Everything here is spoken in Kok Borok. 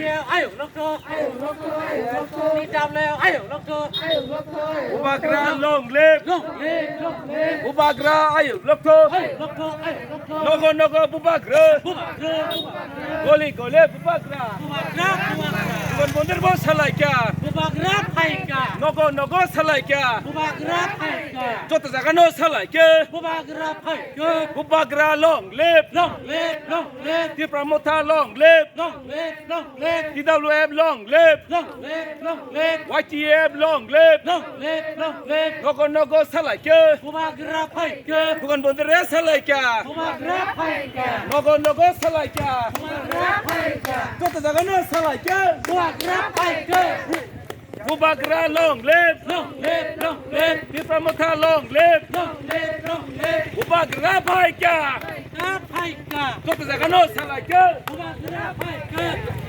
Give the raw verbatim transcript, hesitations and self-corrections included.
Ayuk lokthok. Ayuk lokthok. Ayuk lokthok. Ayuk lokthok. Bubagra long live. Long live, long live. Bubagra ayuk lokthok. Ayuk lokthok, ayuk lokthok. Nogo nogo bubagra. Bubagra, bubagra. Goli goli bubagra. Bubagra, bubagra. Bukan bondir bo salaikya. Bubagra phaikya. Nogo nogo salaikya. Bubagra phaikya. Joto jaga no salaikya. Bubagra phaikya. Bubagra long live. Long live, long live. Tipra Motha long live. Long live, long live. T W F long live. Long live, long live. Y T F long live. Long live, long live. Nogo nogo salaikya. Bubagra phaikya. Bukan bondir re salaikya. Bubagra phaikya. Nogo nogo salaikya. Bubagra phaikya. Joto jaga no salaikya. Bubagra phaikya. Bubagra long live. Long live, long live. Tipra Motha long live. Long live, long live. Bubagra phaikya. Bubagra phaikya. Joto jaga no salaikya. Bubagra phaikya.